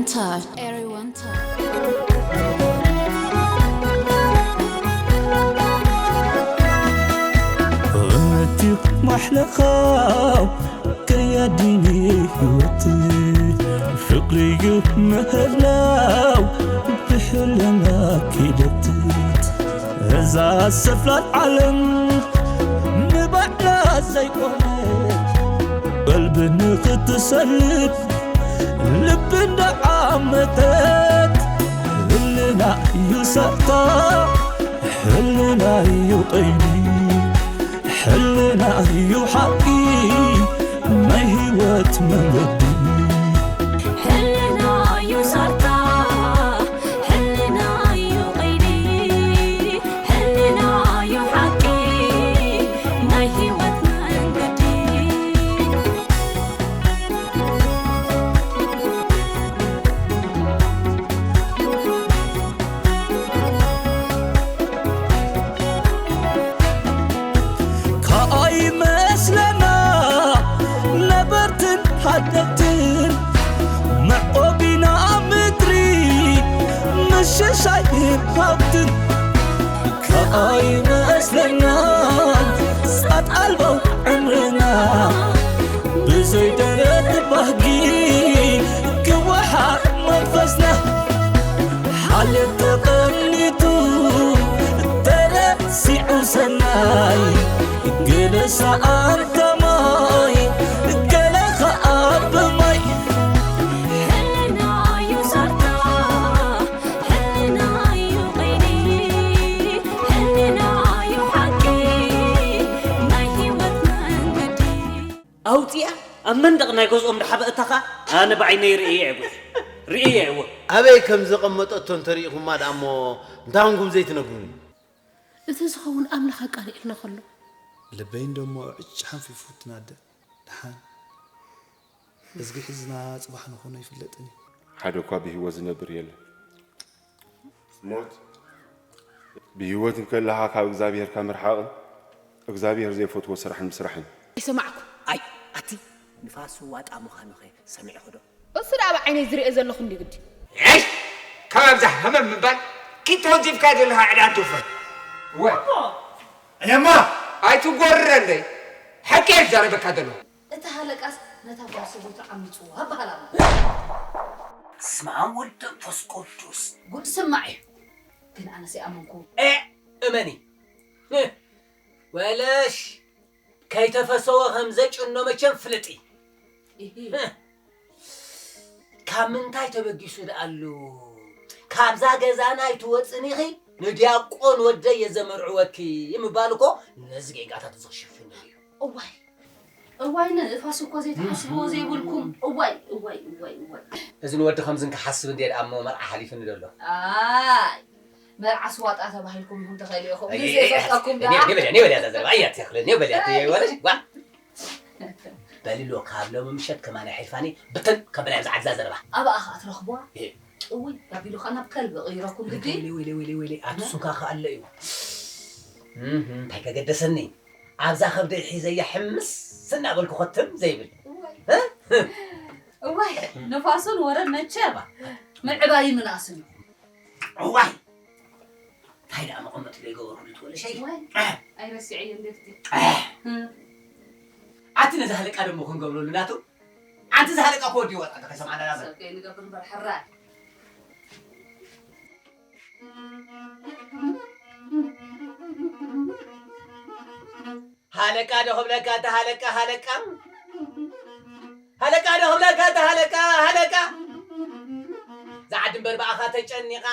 Everyone time. እምነትዩ ማሕለኻው ከያዲኒ ህይወት ፍቕርዩ ምህላው ብሕልና ኪደት እዛ ሰፍላል ዓለም ንባዕላ ዘይቆመት ቀልቢ ንኽትሰልብ ልቢ እንዳዓመተት ህልና እዩ ሳታ ሕልና እዩ ቀይዲ ሕልና እዩ ሓቂ ናይ ህይወት መንገዲ ሕልና እዩ ሳታ ሕልና እዩ ቀይዲ ሕልና እዩ ሓቂ ናይ ህይወት መንገዲ ከኣይመስለና ነበርትን ሓደግትን መዕቆቢና ምድሪ ምሽሻይን ሃብትን ከኣይመስለና ጻት ኣልቦ ዕምርና ብዘይ ደረት ባህጊ ክወሓጥ መንፈስና ሓልዮት ተቐኒቱ ተረሲዑ ሰናይ ገለ ሰኣንታ ማይ ገለ ኸኣ ብማይ ሕልና እዩ ሳርታ ሕልና እዩ ቐይዲ ሕልና እዩ ሓቂ ናይ ህይወት መንገዲ ኣውፂኣ ኣብ መንደቕ ናይ ገዝኦም ድሓ በእታኻ ኣነ ብዓይነይ ርእየ እየ ጉድ ርእየ እየ እወ ኣበይ ከም ዘቐመጠቶ እንተሪኢኹማ ደኣ እሞ እንታይ ኾንኩም ዘይትነግሩኒ እቲ ዝኸውን ኣምላኽ ኣቃሊዕልና ከሎ ልበይ እንደሞ ዕጭ ሓንፊፉ ትናደ ደሓን እዝጊ ሒዝና ጽባሕ ንኾኖ ይፍለጥን እዩ ሓደ እኳ ብህይወት ዝነብር የለን ሞት ብህይወት እንከለኻ ካብ እግዚኣብሄርካ ምርሓቕን እግዚኣብሄር ዘይፈትዎ ስራሕን ምስራሕን እዩ። ኣይሰማዕኩ። ኣይ ኣቲ ንፋስ ዋጣ ምዃኑኸ ሰሚዕኹ ዶ? እሱ ደኣ ብዓይነይ ዝሪኦ ዘለኹ እንዲ ግዲ። ኤሽ! ካብ ኣብዛ ሃመም ምባል ኪድ ተወንዚፍካዮ ዘለኻ ዕዳ ኣትውፈር። ወ ኣቦ! እኔማ! ኣይትጎርረለይ። ሓቂ እየ ዝዛረበካ ዘለኹ። እቲ ሃለቃስ ነታ ጓል ሰበይቱ ዓሚጽዋ በሃል ኣሎ። በስመ ኣብ ወወልድ ወመንፈስ ቅዱስ። ጉድ ስማዕ እዩ። ግን ኣነስ ይኣመንኩ። ኤ እመኒ። ህ፣ ወለሽ ከይተፈሰወ ከም ዘጭኖ መቸም ፍለጢ። እሂ። ህ፣ ካብ ምንታይ ተበጊሱ ደኣሉ? ካብዛ ገዛና ኣይትወጽን ኢኺ፣ ንዲያቆን ወደይ እየ ዘመርዕወኪ ምባል እኮ ነዚ ጌጋታት እዚ ክሽፍን እዩ። እዋይ። እዋይ ንፋስ እኮ ዘይትሓስብዎ ዘይብልኩም እዋይ እዋይ እዋይ እዋይ እዚ ንወዲ ከምዚ እንክሓስብ እንዴ ደኣ እሞ መርዓ ሓሊፍኒ ደሎ ኣይ መርዓ ስዋጣ ተባሂልኩም ይኹን ተኸይሉ ኢኹም ግን ዘይፈልጠኩም ደኣ ኔበልያ ኔበልያ እዛ ዘረባ እያ ትኽልል ኔበልያ ትየ ወለሽ ዋ በልሎ ካብ ሎሚ ምሸት ከማን ኣይሓልፋኒ ብትን ከበላ ኣብዚ ዓድዛ ዘረባ ኣብኣ ኸኣ ትረኽብዋ እውይ ባቢሉ ኸኣ ናብ ከልቢ ቐይረኩም ግዲ ወይለ ወይለ ወይለ ኣትሱካ ኸኣ ኣሎ እዩ እንታይ ከገደሰኒ ኣብዛ ከብደይ ሒዘያ ሕምስ እናበልኩ ኸትም ዘይብል እዋይ ንፋሱን ወረን መቸም ምዕባይ ምናስን እዩ እዋይ እንታይ ደኣ መቐመጥ ዶ ይገበርኩ ትወለሸይ ኣይረሲዐዮ እንዴትቲ ኣቲ ነዚ ሃለቃ ደሞ ክንገብረሉ ናቱ ኣንቲ ዝሃለቃ ኮዲ ወጣ ከሰማና ናበል ሰብከ ንገብር እምበር ሕራይ ሃለቃ ዶ ክብለካ እታ ሃለቃ ሃለቃ ሃለቃ ዶ ክብለካ እታ ሃለቃ ሃለቃ ዝዓዲ እምበር ብኣኻ ተጨኒቓ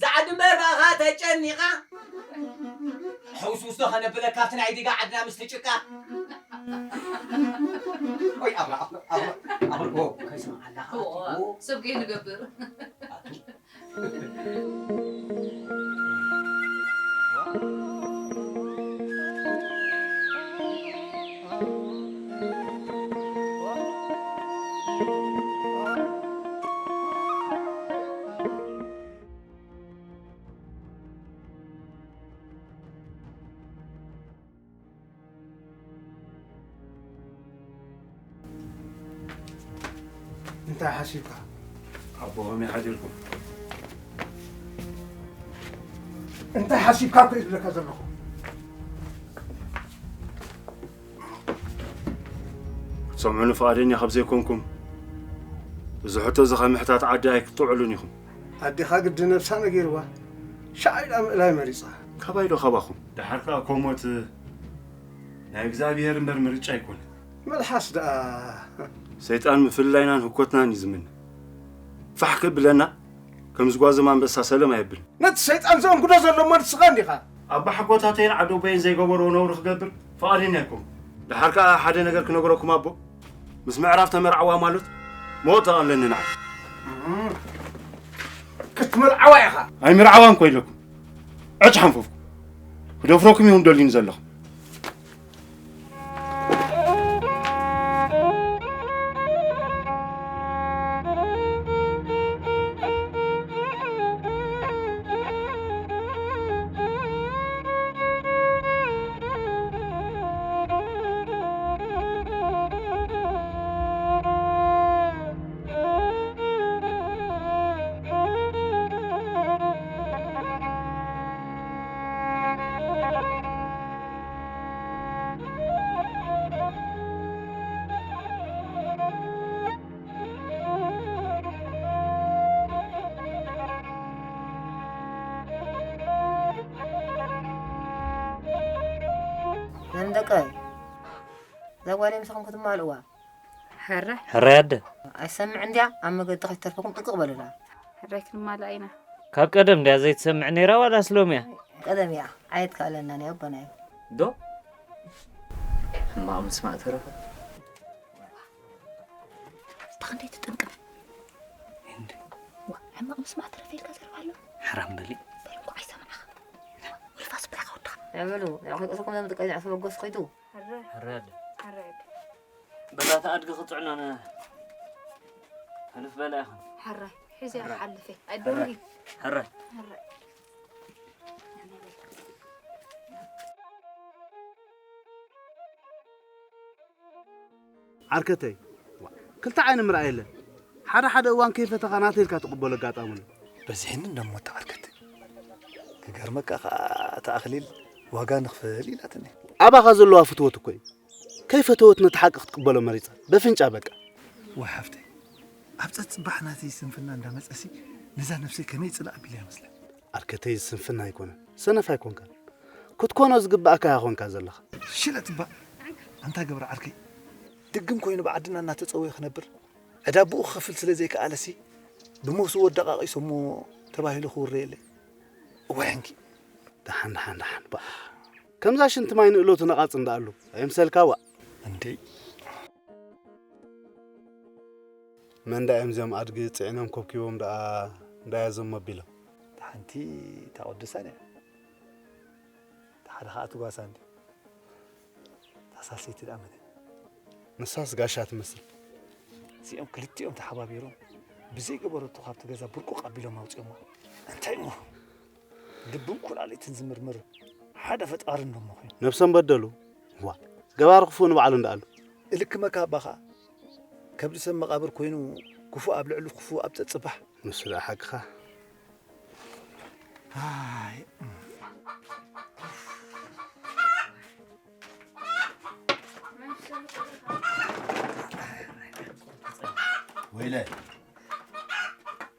ዝዓዲ እምበር ብኣኻ ተጨኒቓ ሕውስውስ ዶ ከነብለካ ኣብቲ ናይ ዲጋ ዓድና ምስቲ ጭቃ ወይ ኣብራ ኣብራ ኣብራ ከይስምዓላ ሰብ ገይ ንገብር እንታይ ሓሲብካ? ኣቦ ከመይ ሓዲርኩም? እንታይ ሓሲብካ እኮ እዩ ዝብለካ ዘለኹ። ክትሰምዑኒ ፍቓደኛ ካብ ዘይኮንኩም፣ እዚ ሕቶ እዚ ካብ ምሕታት ዓዲ ኣይክትውዕሉን ኢኹም። ኣዴኻ ግዲ ነብሳ ነጊርዋ፣ ሻዕ ኢላ ምእላይ መሪጻ። ካባይ ዶ ካባኹም? ደሓር ከኣ ኮሞት ናይ እግዚኣብሔር እምበር ምርጫ ኣይኮነን። መልሓስ ደኣ ሰይጣን ምፍልላይናን ህኮትናን እዩ ዝምነ። ፋሕ ክብለና ከም ዝጓዘም ኣንበሳ ሰለም ኣየብልን። ነቲ ሰይጣን ዘእንግዶ ዘሎ እሞ ንስኻ እንዲኻ። ኣባ ሓጎታተይን ዓዶቦይን ዘይገበርዎ ነውሪ ክገብር ፍቓደኛ ኣይኮንኩን። ደሓር ከኣ ሓደ ነገር ክነግረኩም ኣቦ፣ ምስ ምዕራፍ ተመርዓዋ ማለት ሞት ተቐለኒ ንዓይ። ክትምርዓዋ ኢኻ። ኣይምርዓዋን እኮ ኢለኩም። ዕጭ ሓንፈፍኩም። ክደፍረኩም ኢኹም ደልዩኒ ዘለኹም። መንደቀይ እዛ ጓለይ ምሳኹም ክትማልእዋ። ሕረ ሕረ ኣደ ኣይሰምዕ እንድያ ኣብ መገዲ ከይተርፈኩም ጥንቅቕ በሉላ። ሕራይ ክንማልኣ ኢና። ካብ ቀደም ድያ ዘይትሰምዕ ነይራ ዋላስ ሎሚ እያ? ቀደም እያ ኣየትካእለናን እያ ኣቦና እዩ። ዶ ሕማቕ ምስማዕ ተረፈ። ብኽንደይ ትጥንቅቕ ሕማቕ ምስማዕ ተረፈ ኢልካ ዘረባ ኣሎ። ሕራም በሊ። በል እንኳዕ ኣይሰምዓኻ። ወልፋስ ብላኻ ወድኻ። ያበሉ ያው ከይቀሰኩም ዘምጥቀ ዝዕሰበ ጎስ ኸይዱ። ሕረ ኣደ ሕረ ኣደ በላታ ኣድጊ ክጥዕኖ ነ- ሕልፍ በላ ኢኹም። ሕረ ሒዘ ክሓልፍ እየ። ኣደውሊ ሕረ ሕረ ዓርከተይ ክልተ ዓይኒ ምርኣይ የለን። ሓደ ሓደ እዋን ከይፈተኻ ናተይ ኢልካ ትቕበሎ ኣጋጣሚ ኣሎ። በዚሕኒ እንደሞ ተዓርከት ክገርመካ ከዓ እታ ኣኽሊል ዋጋ ንኽፈል ኢላትኒ። ኣባኻ ዘለዋ ፍትወት እኮ እዩ። ከይፈተወት ነቲ ሓቂ ክትቅበሎ መሪጻ። በፍንጫ በቃ። ዋይ ሓፍተይ ኣብ ጸጽባሕ ናተይ ስንፍና እንዳመጸሲ ነዛ ነብሰይ ከመይ ጽላእ ኣቢለያ መስለ። ዓርከተይ ስንፍና ኣይኮነን። ሰነፍ ኣይኮንካን። ክትኮኖ ዝግብኣካ ኢኻ ኮንካ ዘለኻ። ሽለት እባ ኣንታ ገብረ ዓርከይ ድግም ኮይኑ ብዓድና እናተጸወየ ክነብር ዕዳ ብኡ ክኸፍል ስለ ዘይከኣለሲ ብመውስቦ ኣደቓቒሶሞ ተባሂሉ ክውረየለይ። እዋይ ሕንኪ። ደሓን ደሓን ደሓን ባእ። ከምዛ ሽንቲ ማይ ንእለቱ ነቓጽ እንዳኣሉ ኣይምሰልካ ዋእ። እንዴ መንዳ እዮም እዚኦም ኣድጊ ጽዒኖም ኮብኪቦም ደኣ እንዳያዞም ኣቢሎም። እታ ሓንቲ እታ ቅዱሳን እያ፣ እታ ሓደ ከዓ እቲ ጓሳ እንዲ እታ ሳልሰይቲ ደኣ መን እያ? ንሳስ ጋሻ ትመስል። እዚኦም ክልቲኦም ተሓባቢሮም ብዘይገበረቶ ካብቲ ገዛ ብርቁቕ ኣቢሎም ኣውፅኦማ። እንታይ እሞ ልብን ኩላሊትን ዝምርምር ሓደ ፈጣሪ እንዶ እሞ ኮይኑ። ነብሶም በደሉ። ዋ ገባር ክፉእ ንባዕሉ እንዳኣሉ። እልክመካ ኣባ ኸዓ ከብዲ ሰብ መቓብር ኮይኑ ክፉእ ኣብ ልዕሊ ክፉእ ኣብ ፀፅባሕ። ንሱ ደኣ ሓቅኻ። ኣይ ወይለ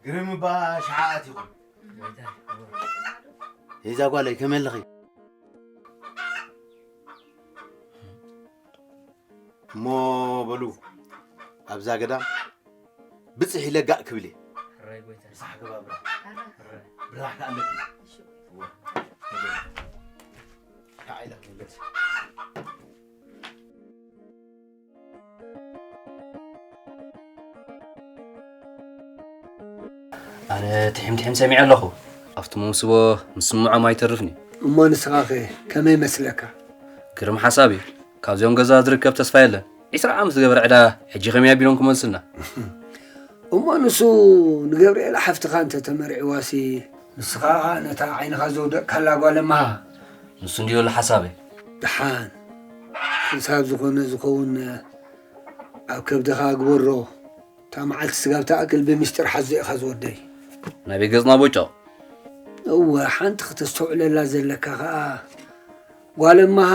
ግርም እባ ሸሓ ኣቲኹም። ሄዛ ጓለይ ከመይ ኣለኺ? እሞ በሉ ኣብዛ ገዳም ብፅሕ ኢለ ጋእ ክብል እየ። ሕራይ ጎይታ። ሳሕ ግባ ብራኽ። ሕራይ። ብራኽ ከኣ ኣለኪ። እወ። ከኣ ኢለ ክምለስ። ኣነ ትሒም ትሒም ሰሚዐ ኣለኹ። ኣብቲ መውስቦ ምስምዖም ኣይተርፍን እዩ። እሞ ንስኻኸ ከመይ መስለካ? ግርም ሓሳብ እዩ። ካብዚኦም ገዛ ዝርከብ ተስፋ የለን። ዒስራ ዓመት ዝገበረ ዕዳ ሕጂ ከመይ ኣቢሎም ክመልሱልና? እሞ ንሱ ንገብርኤላ ሓፍትኻ እንተ ተመርዒዋሲ ንስኻ ኸኣ ነታ ዓይንኻ ዘውደቕካላ ጓል እምሃ። ንሱ እንድዩ ኣሎ ሓሳበይ። ደሓን ክሳብ ዝኾነ ዝኸውን ኣብ ከብድኻ ግበሮ። እታ መዓልቲ ስጋብ ትኣክል ብምስጢር ሓዞ ኢኻ ዝወደይ። ናበይ ገጽና ቦጫቕ? እወ፣ ሓንቲ ክተስተውዕለላ ዘለካ ኸኣ፣ ጓል እማኻ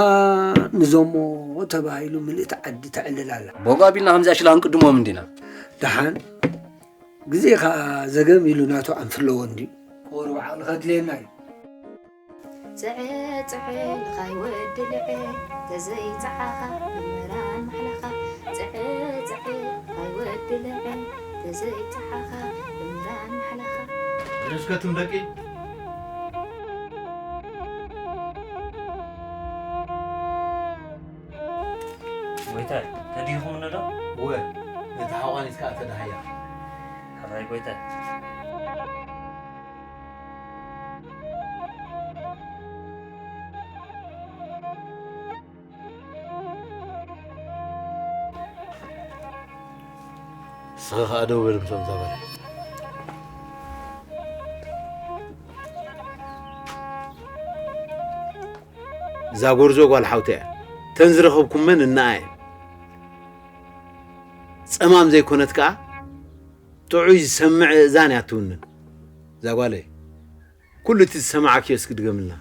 ንዞሞ ተባሂሉ ምልእቲ ዓዲ ተዕልል ኣላ። ቦግ ኣቢልና ከምዚኣ ሽላ ክንቅድሞም እንዲና። ደሓን፣ ግዜ ኸኣ ዘገም ኢሉ ናቱ ኣንፍለዎ እንድዩ። ቁሩብ ዓቕሊ ከድልየና እዩ። ጽዐ ጽዐ ልኻይ ወዲ ልዐ ተዘይጸዓኻ ብምራን ማሕላኻ። ጽዐ ጽዐ ልኻይ ወዲ ልዐ ተዘይጸዓኻ ብምራን ማሕላኻ። ርሽከትም ደቂ። ጎይታይ፣ ተዲኹምኒ ዶ? እወ፣ ነቲ ሓቋኒት ከኣ ተዳሃያ። ሕራይ ጎይታይ። ንስኺ ኸኣ ደው በል ምስኦም እዛ ጓል። እዛ ጎርዞ ጓል ሓውቲ እያ። እተን ዝረኸብኩመን እንኣ እየን። ጸማም ዘይኮነት ከኣ ጥዑይ ዝሰምዕ እእዛን እያ ትውንን። እዛ ጓለይ፣ ኩሉ እቲ ዝሰማዕክዮ እስኪ ድገምልና።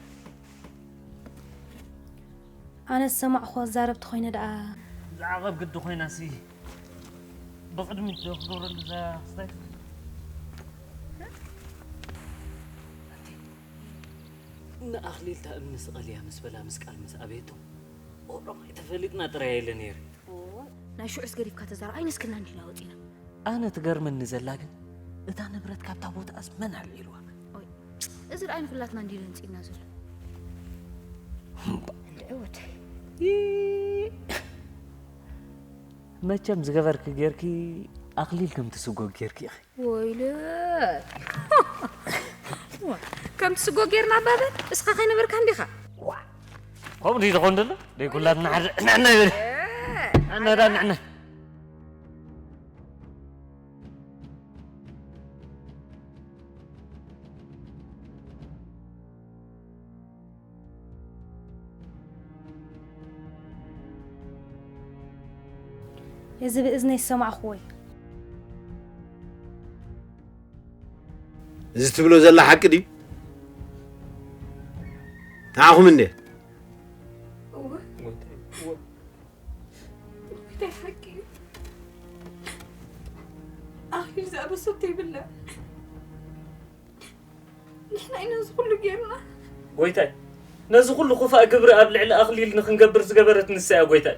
ኣነ ዝሰማዕኹ ኣዛረብቲ ኮይነ ደኣ። ዝዓቐብ ግዲ ኮይናሲ ብቕድሚት ዶ ክገብረሉ እዛ ክስታይ? ንኣኽሊል እታ እምኒ ስቐልያ ምስ በላ ምስ ቃል ምስ ኣበየቶ፣ ኦሮማይ ተፈሊጥና ጥራይ የለ ነይሩ። ናይ ሽዑስ ገዲፍካ ተዛረብ፣ ኣይነስክልና እንዲና ወፂና። ኣነ ትገርመኒ ዘላ ግን፣ እታ ንብረት ካብታ ቦታኣስ መን ኣልዒልዋ? ኦይ፣ እዚ ደኣ ንኹላትና እንዲሉ ኣምጺእና ዘሎ። እምባ። እንድዒ ወደይ። ይ-፣ መቸም ዝገበርኪ ጌርኪ ኣኽሊል ከም ትስጎግ ጌርኪ ኢኺ። ወይለይ። ከምቲ ስጎ ጌርና ባበ፣ እስኻ ከይነበርካ እንዲኻ። ዋ፣ ከምኡ ድዩ ዝኾን ዘሎ? ደይ ኩላትና ሓደ ንዕና ይበል። ንዕና ዳ ንዕና። እዚ ብእዝነይ ዝሰማዕኽዎ እዩ። እዚ ትብሎ ዘላ ሓቂ ድዩ? ንዓኹም እንዴ? እወ። ጎይታይ ሓቂ እዩ። ኣኽሊል ዝኣበሶ እንተይብልና፣ ንሕና ኢና እዚ ኩሉ ጌርና። ጎይታይ፣ ነዚ ኩሉ ክፋእ ግብሪ ኣብ ልዕሊ ኣኽሊል ንኽንገብር ዝገበረት ንሳ እያ ጎይታይ።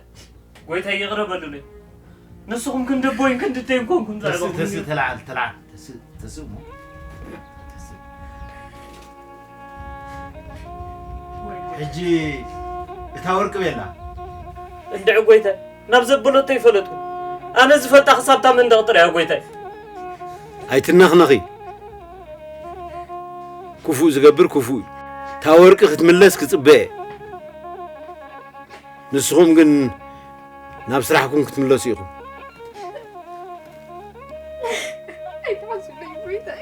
ጎይታይ ይቕረ በሉለይ። ንስኹም ክንዲ ኣቦይን ክንዲ ኣደይን ኮንኩም ተስእ፣ ተስእ፣ ዘዕበኹምኒ። ተለዓል፣ ተለዓል። ተስእ፣ ተስእ እሞ። ተስእ። ሕጂ እታ ወርቂ ቤላ። እንድዒ ጎይታይ፣ ናብ ዘበለቶ ይፈለጡ። ኣነ ዝፈልጣ ክሳብታ መንደቕ ጥራይ እያ ጎይታይ። ኣይትነኽነኺ። ክፉእ ዝገብር ክፉእ እዩ። እታ ወርቂ ክትምለስ ክጽበ እየ። ንስኹም ግን ናብ ስራሕኩም ክትምለሱ ኢኹም። ኣይትሓዙለይ ጎይታይ።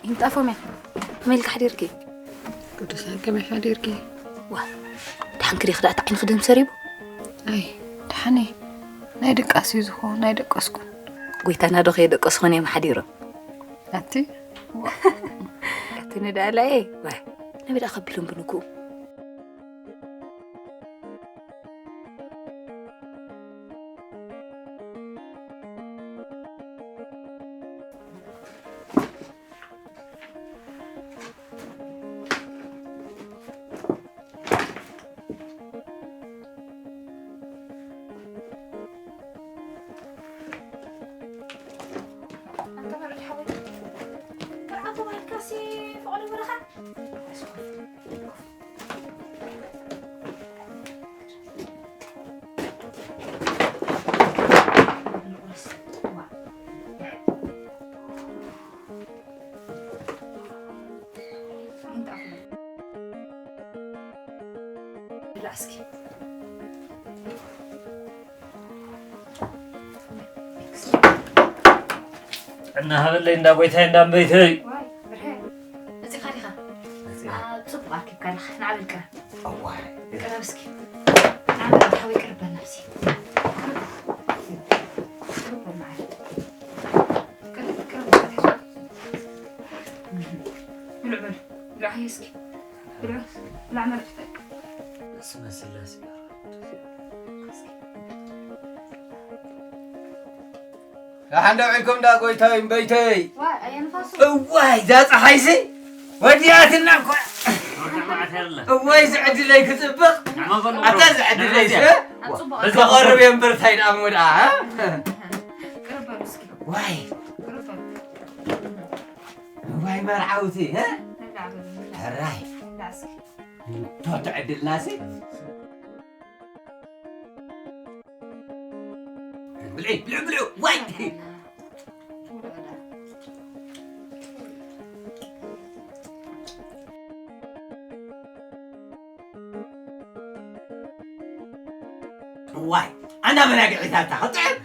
ይምጣፎምያ፣ ከመይ ኢልካ ሓዲርኪ? ቅዱሳን ከመይ ሓዲርኪ? ዋ፣ ደሓንኪ ዲኺ? ደኣ እቲ ዓይንኺ ደም ሰሪቡ? ኣይ፣ ደሓን እየ። ናይ ድቃስ እዩ ዝኾን፣ ኣይደቀስኩን። ጎይታና ዶ ከየደቀስኹን እዮም ሓዲሮም? ኣቲ? ኣቲ ንዳእላየ፣ ዋይ፣ ነቢ ደኣ ከቢሎም ብንግኡ። ኣንታ መርዓት ሓወይ፣ መርዓት ተባሂልካሲ ፍቕሪ በረኻ? ብላዕ እስኪ። ጥዕና ሃበለይ እንዳ ጎይታይ እንዳ እምበይተይ። ዋይ፣ ብርሀ፣ መጺኻ ዲኻ? መጺኣ። አ፣ ጽቡቕ ኣርኪብካ ዲኻ? ንዓ በል ቅረብ። እዋይ። ቅረብ እስኪ። ንዓ በል ሓወይ ቅረብ በል ናብዚ። ቅረብ። ቅረብ በል መዓረይ። ቅረብ፣ ቅረብ፣ ቅረብ። ብልዕ በል። ብልዕ ሃየ እስኪ። ብልዕ፣ ብላዕ መርዕተይ። በስመ ስላሴ። ደሓን ዶ ውዒልኩም እንዳ ጎይታይ እምበይተይ? ዋይ፣ ኣየንፋሱ። እዋይ፣ እዛ ፀሓይሲ ወዲኣትና እኮ። ወዲ መዓት ያለ። እዋይ፣ እዚ ዕድለይ ክፅብቕ። ንዕማ በሉ ኣታ እዚ ዕድለይ ስ-፣ ኣጽቡቕ። በዚ ተቐርብ የንበር ታይ ደኣ እሞ ደኣ፣ እ? ቅርብ በሉ እስኪ። ዋይ። ቅርብ በሉ። ዋይ መርዓውቲ፣ እ? ንብላዕ በሉ፣ ንብላዕ። ሕራይ። ንብላዕ እስኪ። ቶቶ ዕድልናሲ። ብልዒ፣ ብልዒ፣ ብልዒ፣ ዋይ! ዋይ! ኣና መናግዒታታ፣ ኸጥዕም!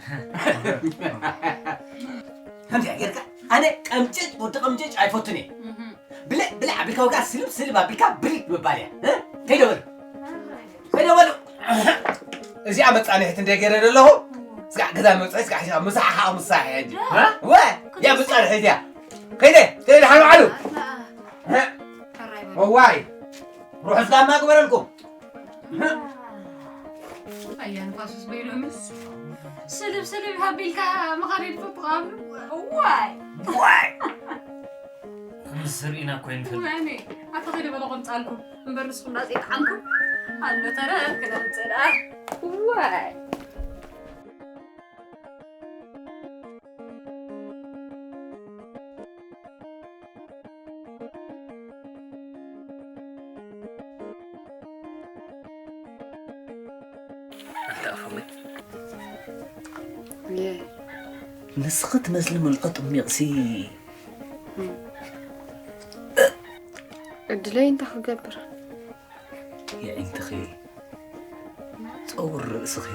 ከምዚኣ ጌርካ፣ ኣነ ቀምጭጭ፣ ወዲ ቀምጭጭ ኣይፈቱን እየ። ብልዕ፣ ብልዕ ኣቢልካ ወጋ ስልብ፣ ስልብ ኣቢልካ ብልዕ ምባል እያ። እ? ከይደ በሉ። ከይደ በሉ። እዚኣ መጻንሒት እንደ ገይረ ዘለኹ፣ ስጋዕ ገዛ መውጽኢ፣ ስጋዕ ሒዝካ ምሳሕ፣ ሓ-፣ ምሳሕ እያ እንጂ። እ? ወ-፣ እያ መጻንሒት እያ። ከይደ፣ ከይደ፣ ሓኑ ዓሉ። እ? እዋይ፣ ርሑስ ጋማ ግበረልኩም። እ? ኣያ ንፋሱስ በይኖምስ። ስልብ፣ ስልብ ሃቢልካ መኻሪድ ፍጥቓም። እዋይ። እዋይ። ምስ ርኢና እኮ ይንፈልጥ። ወይኔ፣ ኣታ ኸይደ በለ ቆምጻልኩም። እምበር ንስኹም ዳኣ ዘይጠዓምኩም። ኣሎ ተረፍ ክነምጽእ ደኣ። ዋይ። ኣንታ ኣፎመይ። የ። ንስኺ ትመስሊ ምልቆ ጥሚቕሲ። ዕድለይ እንታይ ክገብር? የዒንትኺ፣ ጸጉሪ ርእስኺ።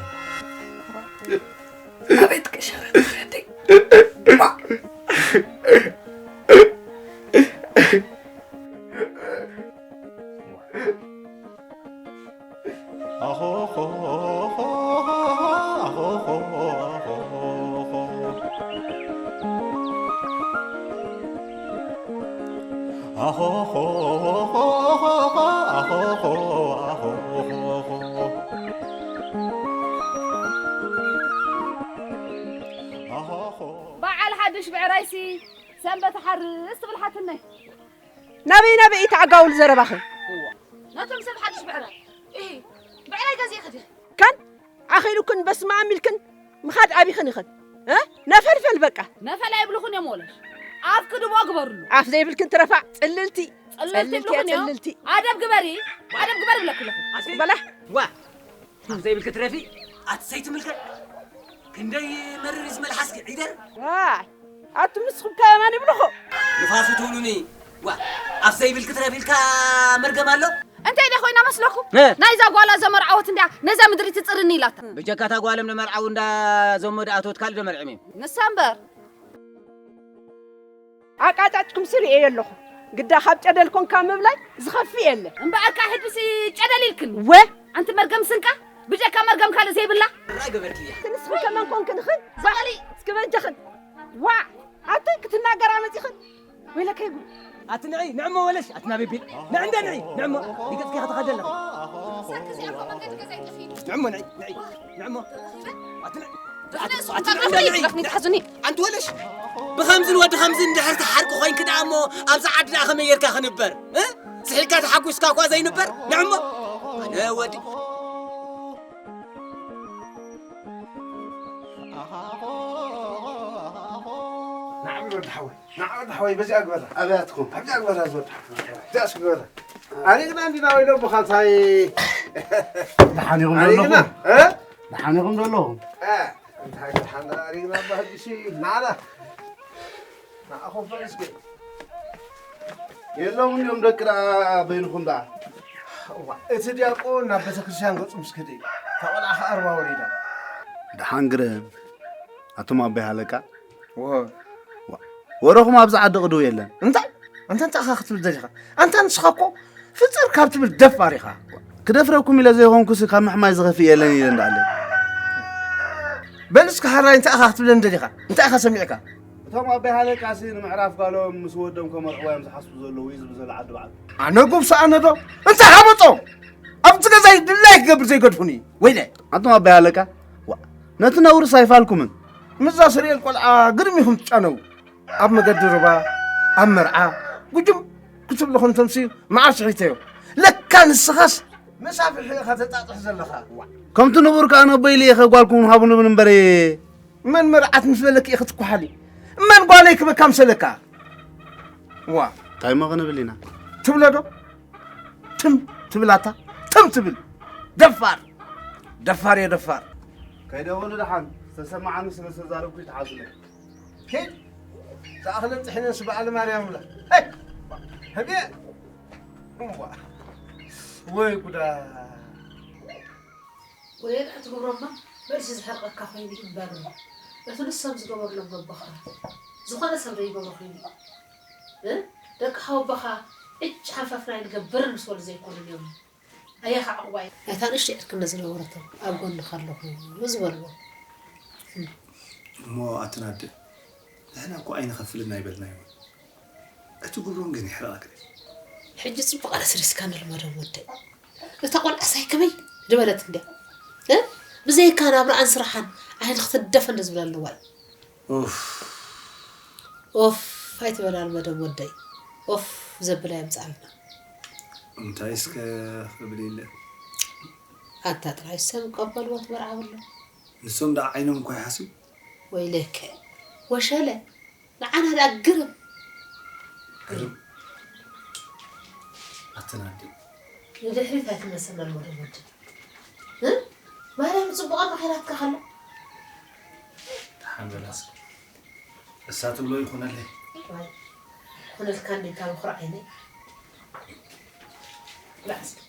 ኣቤት ቅሸረት ወደይ። በዓል ሓድሽ ብዕራይሲ ሰንበት ሓርስ ትብል ሓትነይ። ናበይ ናበይ እቲ ዓጋውል ዘረባኺ? እዋ፣ ነቶም ሰብ ሓድሽ ብዕራይ። እሂ፣ ብዕራይ ገዚእኺ ዲኺ? ካን ኣኺሉክን በስመ ኣብ ኢልክን ምኻድ ኣቢኽን ኢኽን። እ? ነፈልፈል በቃ። ነፈል ኣይብልኹን እዮም ወለሽ። ኣፍ ክድቦ ግበርሉ። ኣፍ ዘይብልክን ትረፋ ጽልልቲ። ጽልልቲ ጽልልቲ እያ ይብልኹን እዮም። ጽልልቲ። ኣደብ ግበሪ። ኣደብ ግበሪ ይብለኪ ኣለኹ። ኣስሊ በላ። ዋ። ኣፍ ዘይብልኪ ትረፊ። ኣቲ ዘይትምልከ። ክንደይ መሪር እዩ ዝመልሓስኪ ዒደር። ዋይ። ኣቱም ንስኹም ከ መን ይብልኹ? ንፋሱ ትብሉኒ። ዋ፣ ኣፍ ዘይብልኪ ትረፊ ኢልካ መርገም ኣሎ? እንታይ ደኣ ኮይና መስለኩም? እ። ናይዛ ጓላ ዘመርዓወት እንድያ ነዛ ምድሪ ትጽርኒ ኢላታ። ብጀካ እታ ጓሎም ንመርዓዊ እንዳ ዘመዱ ኣተወት ካልእ ዶ መርዒም እዩ? ንሳ እምበር። ኣቃጫጭኩም ስርኤ የለኹ። ግዳ ካብ ጨደል ኮንካ ምብላይ ዝኸፍእ የለ። እምበኣርካ ሕድሲ ጨደል ኢልክን? ወ ኣንቲ መርገም ስንቃ፣ ብጀካ መርገም ካልእ ዘይብላ። ራይ ገበርክያ። ንስኽን ከመን ኮንክን ኽን? ዛሊ እስኪ በጀኽን። ዋ ኣቲ ክትናገራ መጺኽን? ወይለከይ ጉድ። ኣቲ ንዒ ንዕሞ ወለሽ ኣቲ ናበይ ቢል ንዕንደ ንዒ ንዕሞ ይገጽኪ ከተኸደ ኣለኺ። ንዕሞ ንዒ ንዒ ንዕሞ ኣቲ ንዒ ኣቲ ንዕሞ ንዒ። ኣንቲ ወለሽ ብኸምዝን ወዲ ከምዝን እንድሕር ትሓርቂ ኮይንኪ ደኣ እሞ ኣብዛ ዓዲ ደኣ ከመይ ጌርካ ክንበር? እ? ስሒልካ ተሓጒስካ እኳ ዘይንበር? ንዕሞ ኣነ ወዲ ንዓ ወዲ ሓወይ፣ ንዓ ወዲ ሓወይ፣ በዚኣ ግበራ። ኣብያትኩም። ኣብዚኣ ግበራ፣ ዝወዲ ሓወይ። እዚኣ እስኪ ግበራ። ኣሪግና እንዲና ወይ ደቦኻ እንታይ? ደሓን ኢኹም ኣሪግና፣ ዘለኹም? እ? ደሓን ኢኹም ዘለኹም? እ፣ እንታይ ደሓን ኣሪግና፣ ኣባ ሕጂሲ፣ ንዓና። ንዓኹም ፈለስኪ። የለውን እዮም ደቂ ደኣ በይንኹም ደኣ። እዋ፣ እቲ ዲያቆን ናብ ቤተክርስትያን ገጹ ምስ ከደ እዩ። እታ ቆልዓ ኸኣ ሩባ ወሪዳ። ደሓን ግርም። ኣቶም ኣቦይ ሃለቃ። ወ- ዋ፣ ወረኹም ኣብዚ ዓዲ ቅድው የለን። እንታይ? ኣንታ እንታይ ኢኻ ክትብል ደሊኻ? ኣንታ ንስኻ እኮ ፍጥር ካብ ትብል ደፋር ኢኻ። ክደፍረኩም ኢለ ዘይኮንኩስ ካብ ምሕማይ ዝኸፍእ የለን ኢለ እንዳኣለ። በል እስከ ሃራይ እንታይ ኢኻ ክትብለኒ ደሊኻ? እንታይ ኢኻ ሰሚዕካ? እቶም ኣቦይ ሃለቃሲ ንምዕራፍ ጓሎም ምስ ወዶም ከመርዕዋ እዮም ዝሓስቡ ዘለዉ እዩ ዝብል ዘሎ ዓዲ በዓል። ኣነ ጉብሳ ኣነ ዶ? እንታይ ሃበጦም? ኣብቲ ገዛይ ድላይ ክገብር ዘይገድፉኒ። ወይለ። ኣቶም ኣቦይ ሃለቃ፣ ዋ፣ ነቲ ነውርስ ኣይፋልኩምን። ምስዛ ስርኤል ቆልዓ ግርም ኢኹም ትጫነው። ኣብ መገዲ ሩባ፣ ኣብ መርዓ፣ ጉጅም ክትብሉ ከንቶምሲ መዓር ስሒተዮ። ለካ ንስኻስ መሳፍሒ ኢኻ ተጣጥሕ ዘለኻ። ዋ። ከምቲ ንቡር ከኣ ነቦይ ኢለ ኢኸ ጓልኩም ሃቡኒ ብል እምበር። መን መርዓት ምስ በለኪ ኢኺ ትኳሓሊ? መን ጓለይ ክበካ ምሰለካ? ዋ። እንታይ እሞ ክንብል ኢና? ትብሎ ዶ? ትም ትብል ኣታ፣ ትም ትብል። ደፋር። ደፋር እየ ደፋር። ከይደወሉ ደሓን፣ ዝተሰማዓኒ ስለ ዝተዛረብኩ ይተሓዙለይ። ኪድ፣ ዝኣኽለን ጥሒነን ስብኣል ማርያም ብላ። ሄይ! ህግየ! እዋ! ወይ ጉዳ! ወየዳ ትገብሮማ መልሲ ዝሕርቐካ ኮይኑ እዩ እምበር፣ እቲ ንሶም ዝገበርሎም ገቦ ኸኣ ዝኾነ ሰብ ዘይገብሮ ኮይኑ እዩ። እ? ደቂ ሓወቦኻ ዕጭ ሃንፈፍና ኣይንገብርን ምስ በሉ ዘይኮኑን እዮም። ኣያኻ ዕቑባይ። ናይታ ንእሽተይ ዕርክነት ዝነበረቶም ኣብ ጎንኻ ኣለኹ ዝበልዎ። እሞ ኣትናደ ንሕና እኮ ኣይንኸፍልን ኣይበልናዮን። እቲ ግብሮም ግን ይሕረቐካ። ሕጂ ጽቡቕ ኣነስሪስካ ንልመዶም ወደይ። እታ ቆልዓ ሳይ ከመይ ዝበለት እንድያ። እ? ብዘይካ ናብራኣን ስራሓን ዓይኒ ክትደፈን ዝብላ ኣለዋ እዩ። ኡፍ። ኦፍ ኣይትበል ኣልመዶም ወደይ። ኦፍ ዘብላ የምጽኣልና። እንታይ እስከ ክብል ኢለ። ኣንታ ጥራይ ሰብ ቀበልዎ ትመርዓው ኣሎ። ንሶም ደኣ ዓይኖም እኳ ይሓስዩ። ወይለከ ወሸለ ንዓና ደኣ ግርም። ግርም። ኣተናዲ። ንድሕሪት ኣይትመለሰና ኣልመዶም ወደይ። እ? ማርያም ጽቡቓ መኺራትካ ከላ። ተሓንበላስ። እሳ ትብሎ ይኹነለይ። ዋይ፣ ኩነልካ እንዴታ በኹር ዓይነይ። ብላዕ እስኪ።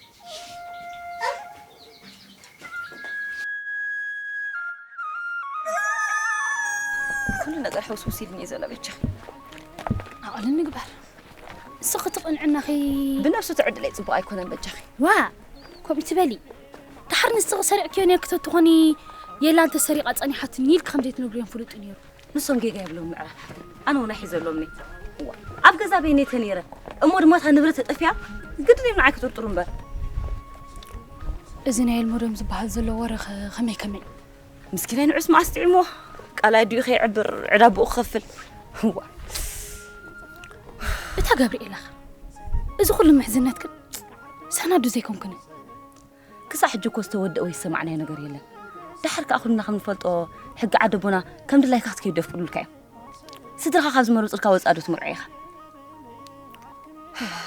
ኩሉ ነገር ሕውስውስ ኢሉኒ እዩ ዘሎ በጃኺ። ኣቕሊ ንግበር። ንስኺ ትቕንዕናኺ። ብነብሱ ትዕድለይ ጽቡቕ ኣይኮነን በጃኺ። ዋ፣ ከምኡ ትበሊ። ደሓር ንስኺ ሰሪቕክዮ ነይርኪ ተትኾኒ የላ እንተ ሰሪቓ ጸኒሓትኒ ኢልኪ ከም ዘይትነግርዮም ፍሉጥ እዩ ነይሩ። ንሶም ጌጋ የብሎም ምዕራፍ ሓፍተይ። ኣነ እውን ኣይሕዘሎምን እየ። እዋ፣ ኣብ ገዛ በይነይ ተነይረ እሞ ድማ እታ ንብረት ተጠፊኣ ግድን እዮም ንዓይ ክጥርጥሩ እምበር። እዚ ናይ ኣልመዶም ዝበሃል ዘሎ ወረ ኸ ከመይ ከመይ? ምስኪናይ ንዑስ መዓስ ጥዒሞ ቃላይ ኣዲኡ ከይዕብር ዕዳ ብኡ ክኸፍል። እዋ። እታ ጋብርኤላ ኸ? እዚ ኩሉ ምሕዝነት ግን ሰናዱ ዘይኮንክን። ክሳዕ ሕጂ እኮ ዝተወደአ ወይ ዝሰማዕናዮ ነገር የለን። ደሓር ከኣ ኩልና ከም ንፈልጦ ሕጊ ዓደቦና ከም ድላይካ ክትከይድ የፍቅዱልካ እዮም። ስድራኻ ካብ ዝመረጹልካ ወጻኢ ዶ ትምርዖ ኢኻ?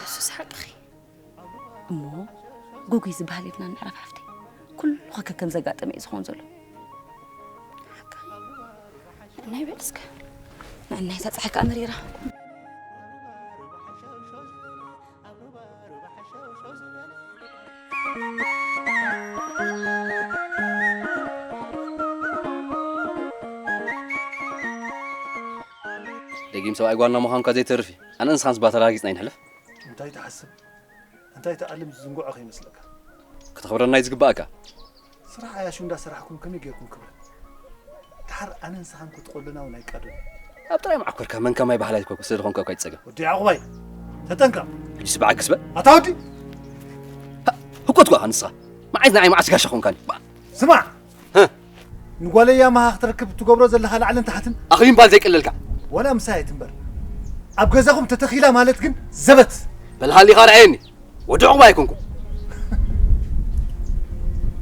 እሱስ ሓቅኺ። እሞ ጎጎይ ዝበሃል የብልናን ምዕራፍ ሓፍተይ። ኩሉ ከከም ዘጋጠመ እዩ ዝኾን ዘሎ። ሓቅኺ። ንዕናይ በል እስከ። ንዕናይ እታ ጸሓይ ከኣ መሪራ። ደጊም ሰብኣይ ጓልና ምዃንካ ዘይተርፍ እዩ። ኣነ ንስኻንስ ባተራጊጽና ይንሕልፍ። እንታይ ትሓስብ እንታይ ትኣልም ዝዝንግዖ ከይመስለካ። ክተኽብረና እዩ ዝግባእካ። ስራሕ ዓያሹ እንዳሰራሕኩም ከመይ ጌርኩም ክብረ። ድሓር ኣነ ንስኻን ክትቆልልና እውን ኣይቃደሉ። ኣብ ጥራይ መዓኮርካ መን ከማይ ባህላይ ኮ ስለ ዝኾንካ እኳ ይጸገም። ወዲ ያዕቑባይ ተጠንቀቕ። ሕጂ ስብዓ ግስበ። ኣታ ወዲ ህኮት ጓ ንስኻ መዓዝ ንዓይ መዓስ ጋሻ ኾንካኒ። ስማዕ ንጓለይ ያማሃ ክትረክብ ትገብሮ ዘለኻ ላዕልን ታሕትን ኣኽቢምባል ዘይቅለልካ። ወላ ምሳይ ኣይትንበር ኣብ ገዛኹም ተተኺላ ማለት ግን ዘበት። በልሃሊኻ ርኣየኒ ወዲ ዕቑባ ኣይኮንኩ።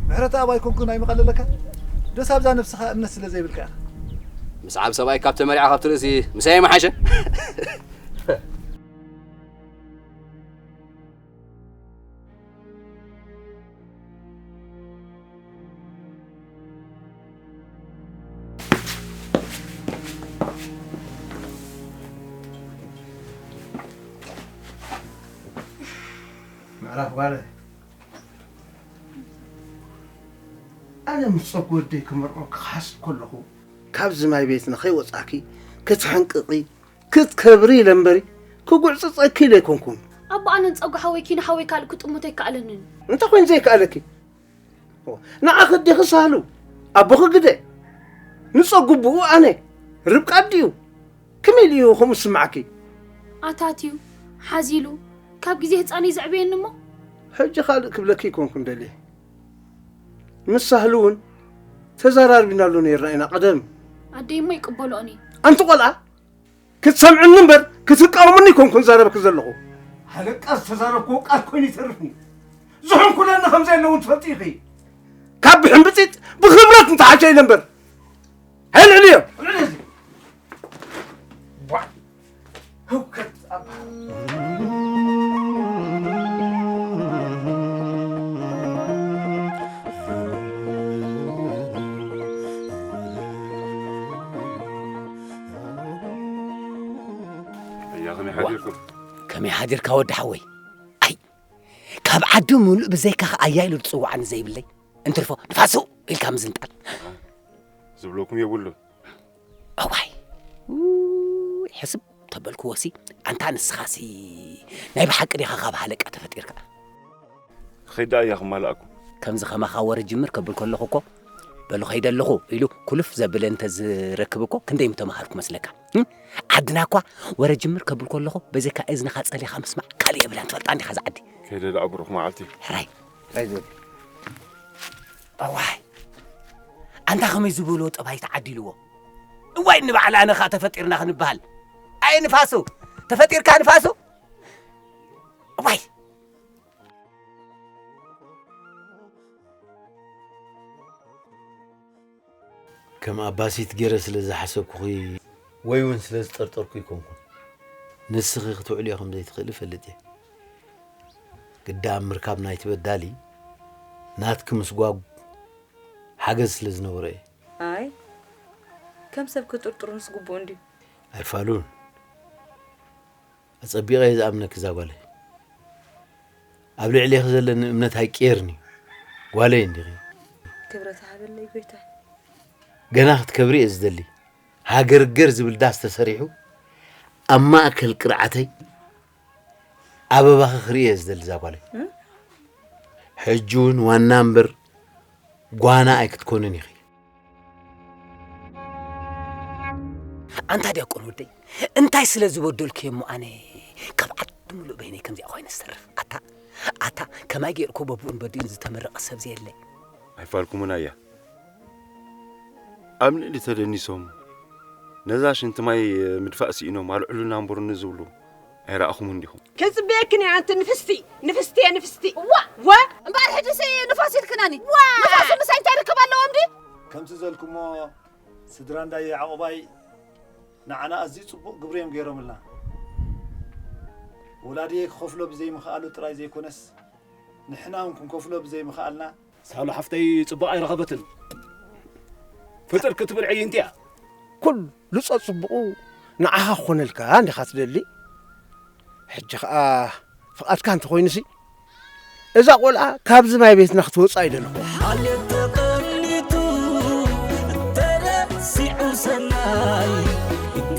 ምሕረት ኣብ ኣይኮንኩን ኣይመቐለለካ። ደስ ኣብዛ ነብስኻ እምነት ስለ ዘይብልካ ኢኻ። ምስ ዓብ ሰብኣይ ካብ ተመሪዓ ካብ ትርእሲ ምሳይ ምሓሸ። ምዕራፍ ጓለ ኣነ ምስ ጸጉ ወደይ ክምርዖ ክሓስብ ከለኹ ካብዚ ማይ ቤት ንኸይወጻኪ ክትሕንቅቒ ክትከብሪ ኢለ እምበሪ ክጉዕጽጸኪ ኢለ ኣይኮንኩን። ኣቦ ኣነን ጸጉ ሓወይኪ ንሓወይ ካልእ ክጥምቶ ኣይከኣለንን። እንታይ ኮይኑ ዘይከኣለኪ? ንዓኺ ኣዴኺ ሳህሉ፣ ኣቦኺ ግደ፣ ንጸጉ ኣቦኡ ኣነ፣ ርብቃ ኣዲኡ፣ ከመይ ኢሉ እዩ ከምኡ ዝስምዓኪ? ኣታትዩ፣ ሓዚሉ፣ ካብ ግዜ ህጻነይ ዘዕበየኒ እሞ። ሕጂ ካልእ ክብለኪ ኣይኮንኩን ደልየ። ምስ ሳህሉ እውን ተዘራሪብናሉ ነይርና ኢና ቀደም። ኣደይ እሞ ኣይቅበልኦን እየ። ኣንቲ ቆልዓ! ክትሰምዕኒ እምበር ክትቃወምኒ ኣይኮንኩን ዛረብኪ ዘለኹ። ሃለቃ ዝተዛረብክዎ ቃል ኮይኑ ይተርፍኒ። ዝሕንኩለኒ ከም ዘየለ እውን ትፈልጢ ኢኺ። ካብ ብሕምብጢጥ ብኽብረት እንተሓሸ ኢለ እምበር። ኣልዕልዮ። ህውከት ኣብሃር። ኣያ ከመይ ሓዲርኩም? ከመይ ሓዲርካ ወዲ ሓወይ? ኣይ ካብ ዓዲ ምሉእ ብዘይካ ኣያ ኢሉ ዝፅዋዓኒ ዘይብለይ እንትርፎ ንፋሱ ኢልካ ምዝንጣል ዝብለኩም የብሉን። እዋይ ውይ፣ ሕስብ ተበልክዎሲ ኣንታ ንስኻሲ ናይ ብሓቂ ዲኻ ካብ ሃለቃ ተፈጢርካ? ኸይዳ እያ ክማልኣኩም። ከምዚ ኸማኻ ወረ ጅምር ከብል ከለኹ እኮ በሉ ኸይደ ኣለኹ ኢሉ ኩልፍ ዘብለ እንተዝረክብ እኮ ክንደይ ምተምሃርኩ መስለካ። እም? ዓድና እኳ ወረ ጅምር ከብል ከለኹ በዘካ እዝንኻ ጸሊኻ ምስማዕ ካልእ የብላን። ትፈልጣ እንዲኻ እዛ ዓዲ። ከይደ ደኣ ብሩኽ መዓልቲ። ሕራይ ሕራይ ዝበል። እዋይ ኣንታ ኸመይ ዝበሎ ጠባይ ተዓዲልዎ። እዋይ ንባዕላ ኣነ ኸኣ ተፈጢርና ክንበሃል። ኣይ ንፋሱ ተፈጢርካ ንፋሱ። እዋይ ከም ኣባሲት ገይረ ስለ ዝሓሰብኩኺ ወይ እውን ስለ ዝጠርጠርኩ ኣይኮንኩን። ንስኺ ክትውዕልዮ ከም ዘይትኽእሊ እፈልጥ እየ። ግዳ ኣብ ምርካብ ናይቲ በዳሊ ናትኪ ምስጓግ ሓገዝ ስለ ዝነበሮ እየ። ኣይ ከም ሰብ ክጥርጥሩንስ ግቡእ እንድዩ። ኣይፋሉን። ኣጸቢቐ እየ ዝኣምነኪ እዛ ጓለይ። ኣብ ልዕሌኺ ዘለኒ እምነት ኣይቅየርን እዩ። ጓለይ እንዲኺ። ክብረት ይሃበለይ ጎይታይ። ገና ክትከብሪ እየ ዝደሊ። ሃገርገር ዝብል ዳስ ተሰሪሑ ኣብ ማእከል ቅርዓተይ ኣበባኺ ክርኢ እየ ዝደሊ እዛ ጓለይ። ሕጂ እውን ዋና እምበር ጓና ኣይክትኮንን ኢኺ። ኣንታ ዲያቆን ወደይ እንታይ ስለ ዝበደልኩ እሞ ኣነ ካብ ዓዲ ሙሉእ በይነይ ከምዚኣ ኮይነ ዝተርፍ ኣታ ኣታ ከማይ ገይርኮ በብኡን በዲኡን ዝተመረቐ ሰብ ዘየለ። ኣይፋልኩምን ኣያ ኣብ ልዕሊ ተደኒሶም ነዛ ሽንቲ ማይ ምድፋእ ስኢኖም ኣልዕሉና እምበሩኒ ዝብሉ ኣይረኣኹምን ዲኹም? ከጽብየክን እየ ኣንቲ ንፍስቲ ንፍስቲ እየ ንፍስቲ እዋ ወ እምበኣር ሕጂሲ ንፋስ ኢልክናኒ ንፋስ ምሳይ እንታይ ርክብ ኣለዎም ድዩ ከምቲ ዘልኩሞ ስድራ እንዳየ ያዕቆባይ ንዓና ኣዝዩ ጽቡቕ ግብሪ እዮም ገይሮምልና ወላድየይ ክኸፍሎ ብዘይምኽኣሉ ጥራይ ዘይኮነስ ንሕና እውን ክንከፍሎ ብዘይምኽኣልና ሳሉ ሓፍተይ ጽቡቕ ኣይረኸበትን። ፍጥር ክትብል ዕይንቲ እያ። ኩሉ ጸጽቡቑ ንዓኻ ክኾነልካ እንዲኻ ትደሊ። ሕጂ ኸኣ ፍቓድካ እንተኾይኑሲ እዛ ቆልዓ ካብዚ ማይ ቤትና ክትወጽእ ኣይደለኹ። ሓልዮት ተቐኒቱ ተረሲዑ ሰናይ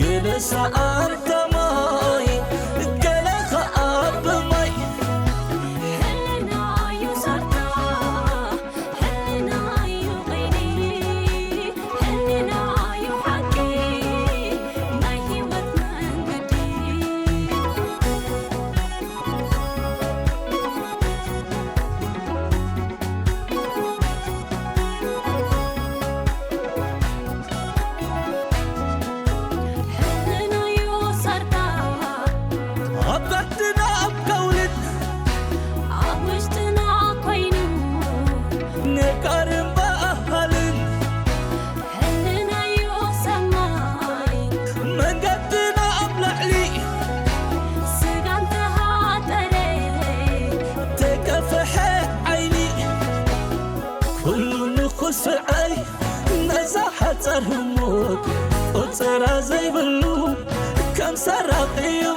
ገለ ሰኣንታ ማይ፣ ገለ ኸኣ ብማይ። ሕልና እዩ ሰርታ፣ ሕልና እዩ ቀይዲ፣ ሕልና እዩ ሓቂ፣ ናይ ህይወት መንገዲ። ሕልናዩ ሰርታ ኣብ ታሕትና ኣብ ከውልን ኣብ ውሽጥና ኮይኑ ነጋርን በኣሃልን ሕልናዩ ሰማይ መንገድና ኣብ ላዕሊ ስጋን ተሃጠረ ተከፈሐ ዓይኒ ኩሉ ንኹስዐይ ነዛ ሓጻር ህሞት ቁጽራ ዘይብሉ ከም ሰራቂ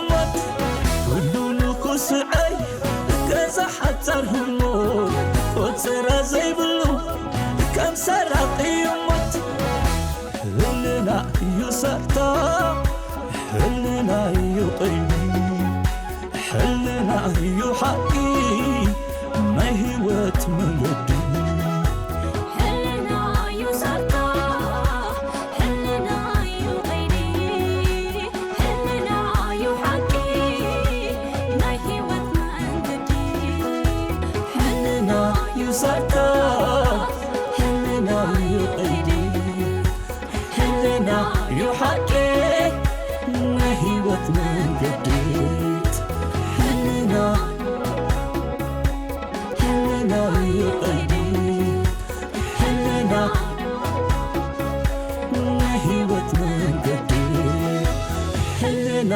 ሞት ኩሉ ንኹስዐይ ነዛ ሓጻር ህሞት ቁጽራ ዘይብሉ ከም ሰራቂ ሞት ህልና እዩ ሳታ ህልና እዩ ቀይዲ ሕልና እዩ ሓቂ ናይ ህይወት መንገዲ ሕልና እዩ ሳታ ሕልና እዩ ቀይዲ ሕልና እዩ ሓቂ ናይ ህይወት መንገዲ ሕልና እዩ ሳታ ሕልና እዩ ቀይዲ ሕልና እዩ ሓቂ ናይ ህይወት መንገዲ ሕልና ሕልና እዩ ቀይዲ ሕልና ናይ ህይወት መንገዲ ሕልና